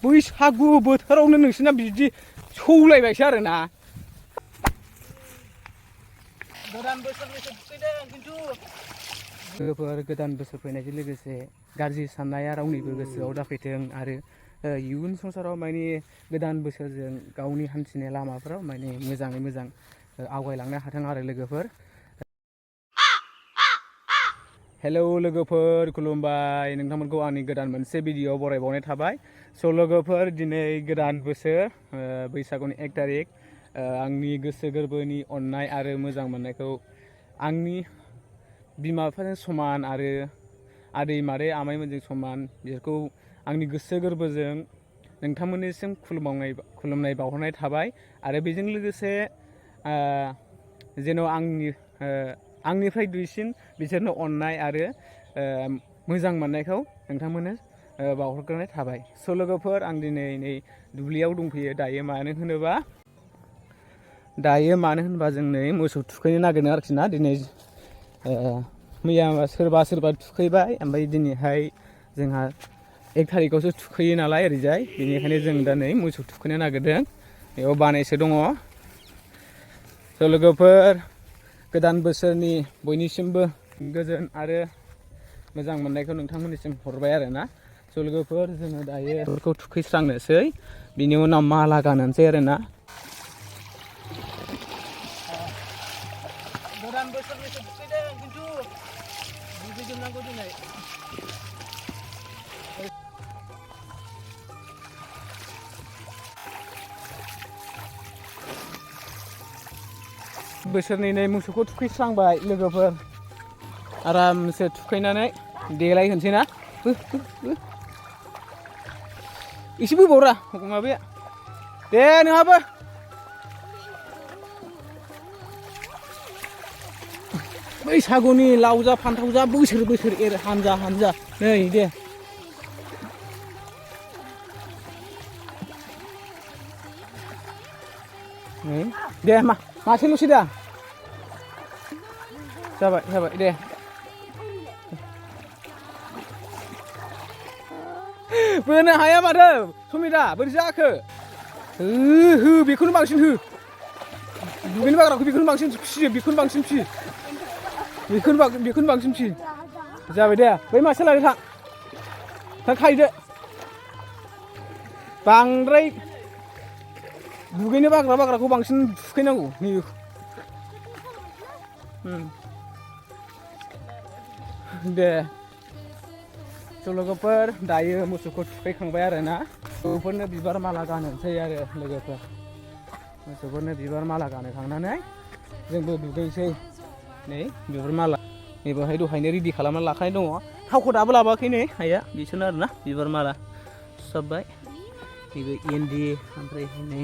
बैसागु बोथोरावनो नोंसिना बिदि सौलायबायसो आरो ना गोदान बोसोरनिसो फैदों खिन्थु लोगोफोर गोदान बोसोर फैनायजों लोगोसे गाज्रि साननाया रावनिबो गोसोआव दाफैथों आरो इयुन संसाराव माने गोदान बोसोरजों गावनि हान्थिनाय लामाफोराव माने मोजाङै मोजां आवगायलांनो हाथों आरो लोगोफोर हेलौ लोगोफोर खुलुमबाय नोंथांमोनखौ आंनि गोदान मोनसे भिडिअ बरायबावनाय थाबाय स' लोगोफोर दिनै गोदान बोसोर बैसागुनि 1 तारिख आंनि गोसो गोरबोनि अननाय आरो मोजां मोननायखौ आंनि बिमा बिफाजों समान आरो आदै मादै आमाइमोनजों समान बिसोरखौ आंनि गोसो गोरबोजों नोंथांमोननिसिम खुलुमनाय बावहरनाय थाबाय आरो बेजों लोगोसे जेन' आंनिफ्राय दुइसिन बिसोरनो अननाय आरो मोजां मोननायखौ नोंथांमोननो बावहरग्रोनाय थाबाय स' लोगोफोर आं दिनै नै दुब्लियाव दंफैयो दायो मानो होनोबा जों नै मोसौ थुखैनो नागिरदों आरोखि ना दिनै मैया सोरबा थुखैबाय ओमफ्राय दिनैहाय जोंहा 1 तारिखआवसो थुखैयो नालाय ओरैजाय बेनिखायनो जों दा नै मोसौ थुखैनो नागिरदों बेयाव बानायसो दङ स' लोगोफोर गोदान बोसोरनि बयनिसिमबो गोजोन आरो मोजां मोननायखौ नोंथांमोननिसिम हरबाय आरो ना स' लोगोफोर जोङो दायो बेफोरखौ थुखैस्रांनोसै बिनि उनाव माला गानहोनोसै आरो ना गोदान बोसोरनिसो थुखैदों खिन्थु दुगैजोबनांगौ दिनै बोसोरनि नै मोसौखौ थुखैस्रांबाय लोगोफोर आरामसे थुखैनानै देलाय होनसै ना एसे बोबावरा माबाया दे नोंहाबो बैसागुनि लाव जा फान्थाव जा बोसोर बोसोर एर हानजा हानजा नै दे दे मासेल'सै दा जाबाय दे बोनो हाया माथो समिता बोरै जाखो हो बेखौनो बांसिन हो दुगैनो बाग्राखौ बेखौनो बांसिन फियो बेखौनो बांसिन फियो जाबाय दे बै मासे लादो थां खायदो बांद्राय दुगैनो बाग्राखौ बांसिन थुखैनांगौ दे स' लोगोफोर दायो मोसौखौ थुखैखांबाय आरो ना मोसौफोरनो बिबार माला गानहोनोसै आरो लोगोफोर मोसौफोरनो बिबार माला गानहोखांनानै जोंबो दुगैनोसै नै बिबार माला नैबेहाय दहायनो रेडि खालामना लाखानाय दङ थावखौ दाबो लाबोआखै नै आइया बिसोरनो आरो ना बिबार माला सुसाबबाय नैबे इन्दि ओमफ्राय नै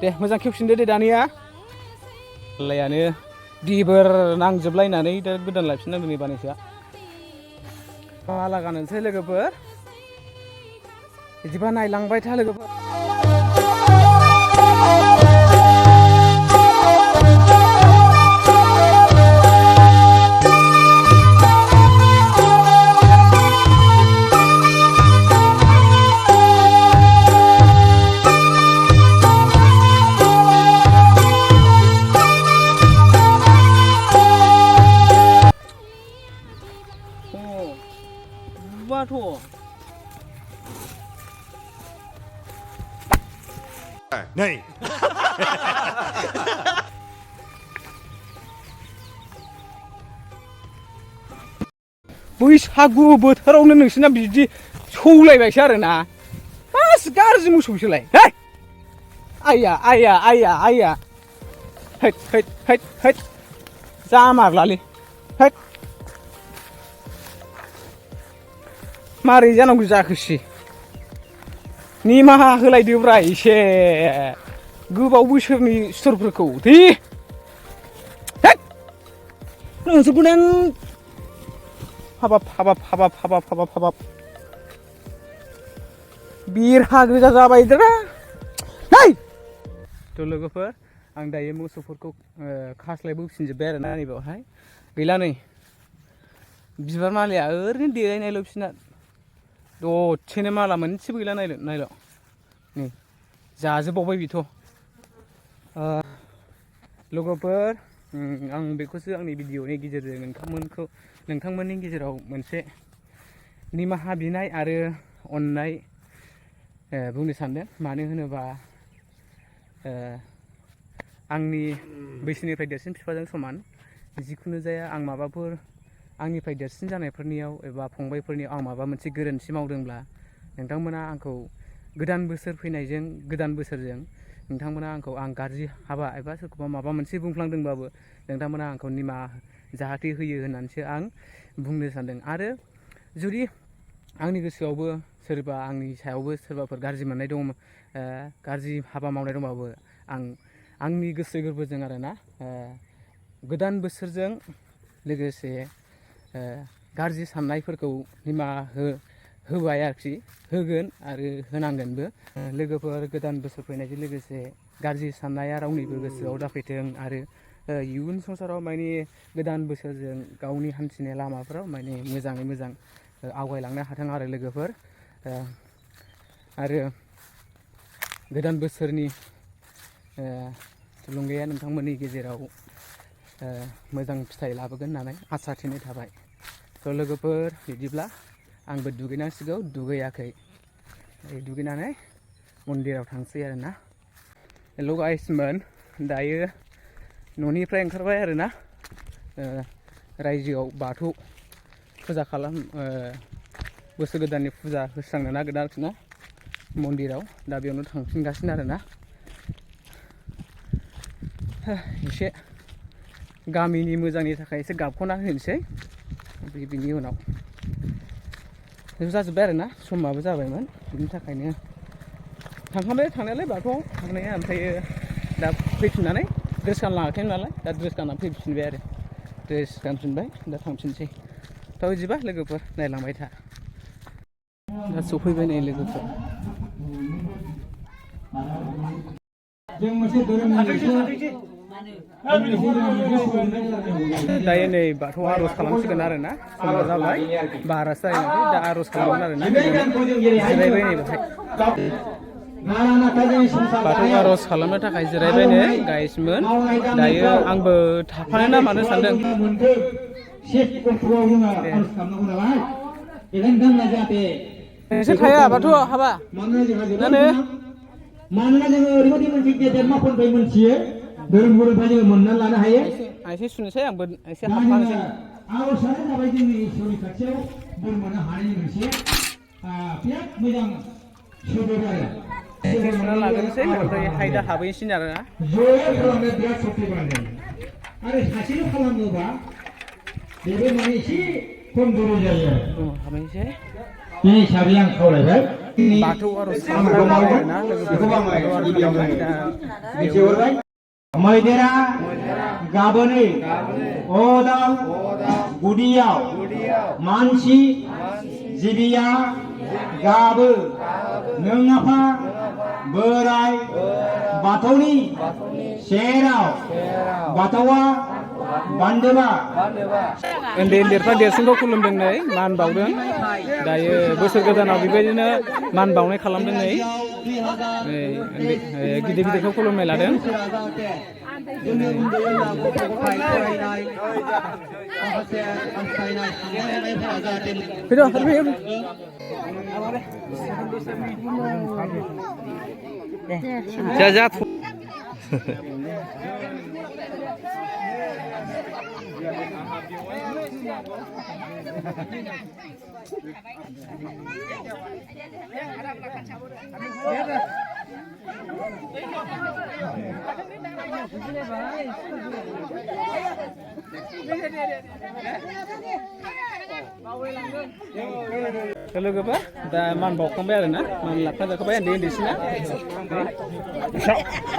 दे मोजां खेवफिनदो दे दानिया लायानो दिबोर नांजोबलायनानै दा गोदान लायफिननांगौ नै बानायसोआ माला गानहोनोसै लोगोफोर बिदिबा नायलांबाय था लोगोफोर नै बैसागु बोथोरावनो नोंसिना बिदि सौलायबायसो आरो ना बास गाज्रि मोसौसोलाय है आइया हैट जामारलालै हैट मारै जानांगौ जाखोसै निमाहा होलायदोब्रा एसे गोबाव बोसोरनि सुथुरफोरखौ दे नोंसोरखौ नों हाबाब बिरहा गोजा जाबायद्रा नै थ' लोगोफोर आं दायो मोसौफोरखौ खास्लायबोफिनजोब्बाय आरो ना नैबेयावहाय गैला नै बिबार मालाया ओरैनो देलायनायल' बिसोरना दसेनो माला मोनसेबो गैला नायल' नै जाजोबबावबाय बेथ' लोगोफोर आं बेखौसो आंनि भिडिअनि गेजेरजों नोंथांमोननि गेजेराव मोनसे निमाहा बिनाय आरो अननाय बुंनो सानदों। मानो होनोबा आंनि बैसोनिफ्राय देरसिन बिफाजों समान, जिखुनु जाया आं माबाफोर आंनिफ्राय देरसिन जानायफोरनियाव एबा फंबायफोरनियाव आं माबा मोनसे गोरोन्थि मावदोंब्ला नोंथांमोना आंखौ गोदान बोसोर फैनायजों गोदान बोसोरजों नोंथांमोना आंखौ आं गाज्रि हाबा एबा सोरखौबा माबा मोनसे बुंफ्लांदोंबाबो नोंथांमोना आंखौ निमाहा जाहाथे होयो होननानैसो आं बुंनो सानदों। आरो जुदि आंनि गोसोआवबो सोरबा आंनि सायावबो सोरबाफोर गाज्रि मोननाय दङ, गाज्रि हाबा मावनाय दंबाबो आंनि गोसो गोरबोजों आरोना गोदान बोसोरजों लोगोसे गाज्रि साननायफोरखौ निमाहा होबाय आरोखि, होगोन आरो होनांगोनबो। लोगोफोर गोदान बोसोर फैनायजों लोगोसे गाज्रि साननाया रावनिबो गोसोआव दाफैथों आरो इयुन संसाराव माने गोदान बोसोरजों गावनि हान्थिनाय लामाफोराव माने मोजाङै मोजां आवगायलांनो हाथों आरो लोगोफोर। आरो गोदान बोसोरनि थुलुंगाया नोंथांमोननि गेजेराव मोजां फिथाइ लाबोगोन होननानै आसा थिनाय थाबाय। थ' लोगोफोर बिदिब्ला आंबो दुगैनांसिगौ, दुगैयाखै, दुगैनानै मन्दिराव थांसै आरोना। हेल' गाइसमोन, दायो न'निफ्राय ओंखारबाय आरोना रायजोआव बाथौ फुजा बोसोर गोदाननि फुजा होस्रांनो नागिरदों आरोखि ना मन्दिराव। दा बेयावनो थांफिनगासिनो आरोना। एसे गामिनि मोजांनि थाखाय एसे गाबख'ना होनोसै, बिनि उनाव जाजोब्बाय आरोना, समाबो जाबायमोन, बिनि थाखायनो थांखांबाय थांनायालाय बाथौआव थांनाया। ओमफ्रायो दा फैफिननानै ड्रेस गानलाङाखैमोन नालाय, दा ड्रेस गाननानै फैफिनबाय आरो ड्रेस गानफिनबाय, दा थांफिनसै। दा बिदिबा लोगोफोर नायलांबाय था। दा सफैबाय नै लोगोफोर। दायो नै बाथौ आर'ज खालामसिगोन आरोना, समा जाबाय 12 जायो, दा आर'ज खालामगोन आरोना। जिरायबाय नै बेहाय बाथौ आर'ज खालामनो थाखाय जिरायबाय नै गाइसमोन। दायो आंबो थाफानो ना मानो सानदों। नोंसोर थाया बाथौआव हाबा जानो? मानोना जोङो ओरैबायदि मोनसे गेदेरमा फोरबो मोनथियो, धोरोमफोरनिफ्राय जोङो मोननानै लानो हायो। एसे सुनोसै, आंबो एसे हाबफानोसै। आर'जआनो जाबाय जोंनि इसोरनि खाथियाव बोर मोननो हानायनि मोनसे बिराद मोजां सोदोब आरो। एसे सुना लाग्रोनोसै, ओमफ्राय हायदा हाबहैसिन आरोना। जयै खालामनो बिराद सक्ति बानाय आरो सासेल' खालामोबा बेबो माने एसे खमजोरि जायो आरो। हाबहैनोसै। बे हिसाबै आं खावलायबाय बाथौ आर'ज खालामबाय आरोना लोगोफोर। मैदेरा गाबोनै अदाल गुदियाव मानसि जिबिया गाबो, नों आफा बोराय बाथौनि सेराव बाथौआ बान्दोबा। उन्दै उन्दैफ्रा देरसिनखौ खुलुमदों नै, मान बावदों। दायो बोसोर गोदानाव बेबायदिनो मान बावनाय खालामदों नै, गिदिर गिदिरखौ खुलुमनाय लादों। लोगोफोर दा मान बावखांबाय आरोना, मान लाखा जाखाबाय उन्दै उन्दैसिना।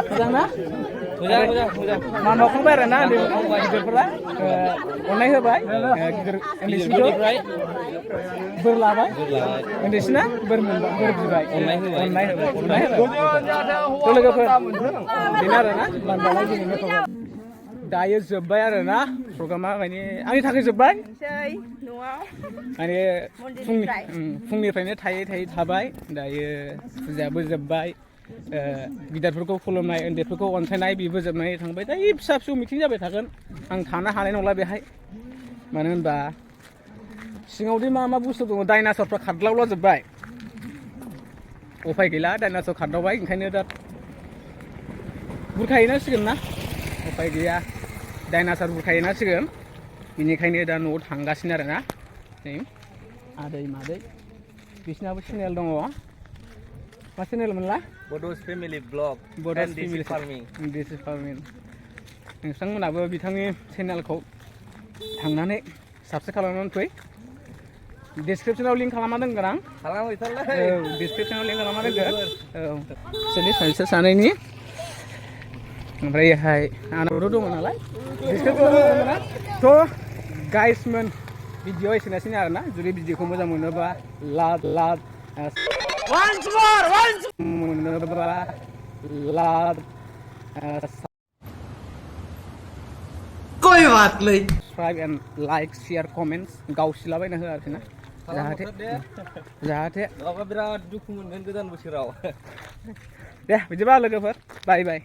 मोजां ना? मोजां मान बावखांबाय आरोना गिदिरफोरा अननाय होबाय, उन्दैसिनखौ बोर लाबाय, उन्दैसिना बोर बिबाय, अननाय होबाय। लोगोफोर बेनो आरोना मान बावनाय दिनैनो खबर। दायो जोब्बाय आरो ना प्रग्रामा माने आंनि थाखाय जोब्बाय माने फुंनिफ्रायनो थायै थाबाय दायो फुजायाबो जोब्बाय गिदिरफोरखौ खुलुमनाय उन्दैफोरखौ अनसायनाय बेबो जोबनानै थांबाय दायो फिसा फिसौ मिटिं जाबाय थागोन आं थानो हानाय नंला बेहाय मानो होनबा सिङावदि मा बुस्थु दङ डाइनासरफ्रा खारदावला जोब्बाय उफाय गैला डाइनासर खारदावबाय ओंखायनो दा बुरखाहैनांसिगोन ना उफाय गैया डाइनासर बुरखाहैनांसिगोन बेनिखायनो दा न'आव थांगासिनो आरो ना नै आदै मादै बिसिनाबो चेनेल दङ मा चेनेल मोनला Bodos family blog Bodos family farming नोंथांमोनाबो बिथांनि चेनेलखौ थांनानै साबसक्राइब खालामनानै फै डिसक्रिपसनाव लिंक खालामना दोनगोन आं डिसक्रिपसनाव लिंक खालामना दोनगोन बिसोरनि सानैसो सानैनि ओमफ्रायहाय आंनावथ' दङ नालाय डिसक्रिपसनाव दोनगोन ना थ' गाइसमोन भिडिअ एसेनोसै आरोना जुदि भिडिअखौ मोजां मोनोबा लाभ कोई बात नहीं subscribe and like share comments गावसिलाबायना हो आरोखि ना जाहाथे बिराद दुखु मोनगोन गोदान बोसोराव दे बिदिबा लोगोफोर बाय बाय